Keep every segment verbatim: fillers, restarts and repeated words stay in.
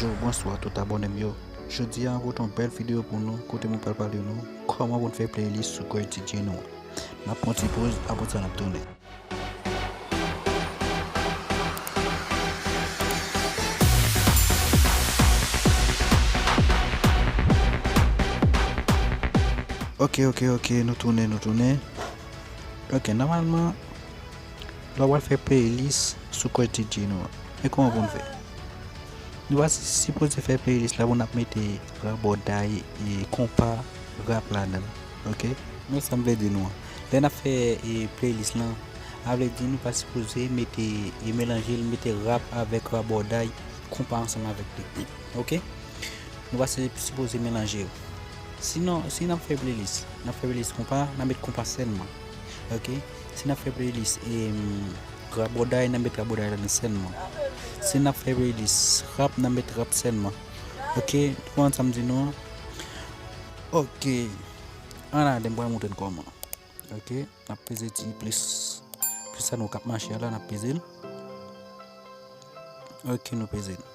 Yo, bonswa tout abòne m yo. Jodi a, m pote yon bèl videyo pou nou, kote mwen pral pale nou kòman pou n fè playlist sou kont D J nou an. N ap pran ti poz, apre sa n ap tounen. Ok, ok, ok, nou tounen, nou tounen. Ok, nòmalman, lè w pral fè playlist sou kont D J nou an, men kòman pou n fè? Nou pa si-, sipoze fè playlist la pou n ap mete rabòday e konpa rap ladan l, ok? Men sa m vle di nou an. Lè n ap fè, e, playlist lan, a vle di nou pa sipoze mete, e, melanje l, mete rap avèk rabòday, konpa ansanm avèk li, ok? Nou pa se-, sipoze melanje yo. Sinon, si n ap fè playlist, n ap fè playlist konpa, n ap met konpa sèlman. Ok? Si n ap fè playlist, em, rabòday, n ap met rabòday ladan sèlman. Si n ap fè playlist rap, n ap met rap sèlman. Ok? Nou konprann sa m di nou an? Ok. Ann ale, m pral montre n kòman. Ok? N ap peze ti plis. Plis sa nou k ap mache a la, n ap peze l. Ok, nou peze l.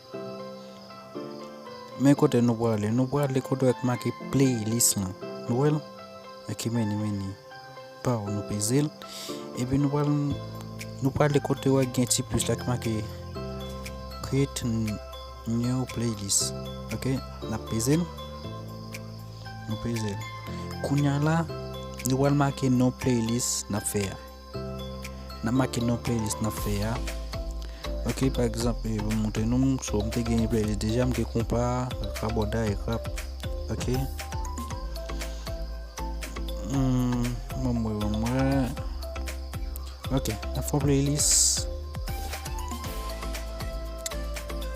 Men kote nou prale. Nou prale kote w wè k make playlist lan. Nou wè l? Ok, men li, men li. Paw, nou peze l. Epi nou pral, nou prale kote w wè gen ti plis la k make create n-, new playlist. Ok, n ap peze l. Nou peze l. Kounye a la, nou pral make non playlist n ap fè a. N ap make non playlist n ap fè a. Ok, pa egzanp, e, pou m montre nou, m, so, m te gen playlist deja, m gen konpa, rabòday, rap. Ok. Hmm, ban m wè, ban m wè. Ok, n ap fè yon playlist,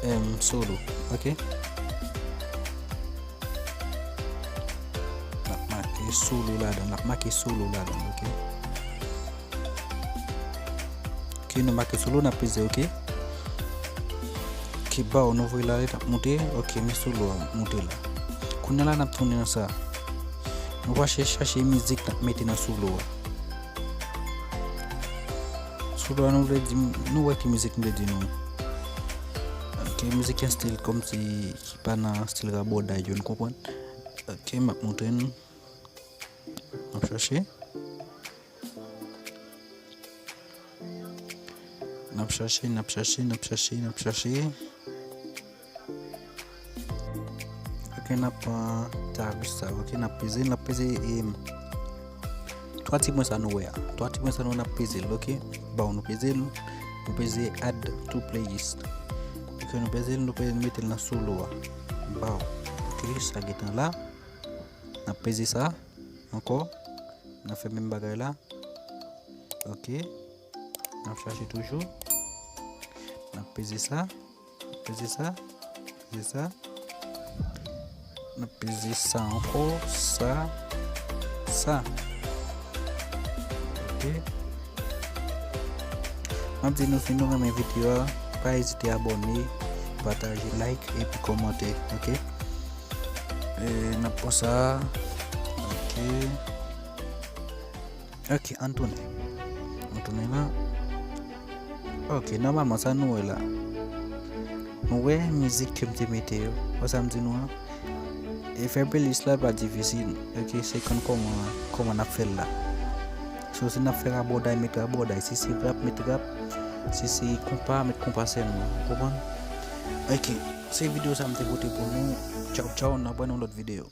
em, solo. Ok. N ap make solo ladan, n ap make solo ladan, ok? Ok, nou make solo, n ap peze, ok? Ok, baw, nou voye l ale, n ap moute, ok, men solo a moute la. Kounye a la, n ap tounen nan sa. Nou va chèche, chache mizik n ap mete nan solo a. Solo a, nou vle di, nou wè ki mizik m vle di nou. Ok, mizik yon stil kòmsi ki pa nan stil rabòday yo, nou konprann? Ok, m ap montre n. N ap chache. N ap chache, n ap chache, n ap chache, n ap chache. Ok, n ap pran tarif sa, ok, n ap peze, n ap peze, em, twa ti pwen sa nou wè a. Twa ti pwen sa nou, n ap peze l, ok? Baw, nou peze l, nou peze add to playlist. Ok, nou peze l, nou peze mete l nan solo a. Baw, ok, sa gentan la. N ap peze sa ankò. N ap fè menm bagay la. Ok. N ap chache toujou. N ap peze sa. Peze sa. Peze sa. N ap peze sa ankò. Sa. Sa. Ok. M ap di nou, si nou renmen videyo a, pa ezite abòne, pataje, like, epi kòmante, ok? E, n ap pran sa. Ok. Ok, ann tounen. Ann tounen la. Ok, nòmalman, sa nou wè la. Nou wè mizik ke m te mete yo. Wè sa m di nou an? E fè playlist la pa difisil. Ok, se konn kòman, kòman n ap fè l la. So, si n ap fè rabòday, met rabòday. Si se rap, met rap. Si se konpa, met konpa sèlman. Ou konprann? Ok, se videyo sa m te pote pou nou. Tchaw, tchaw, n ap wè nan lòt videyo.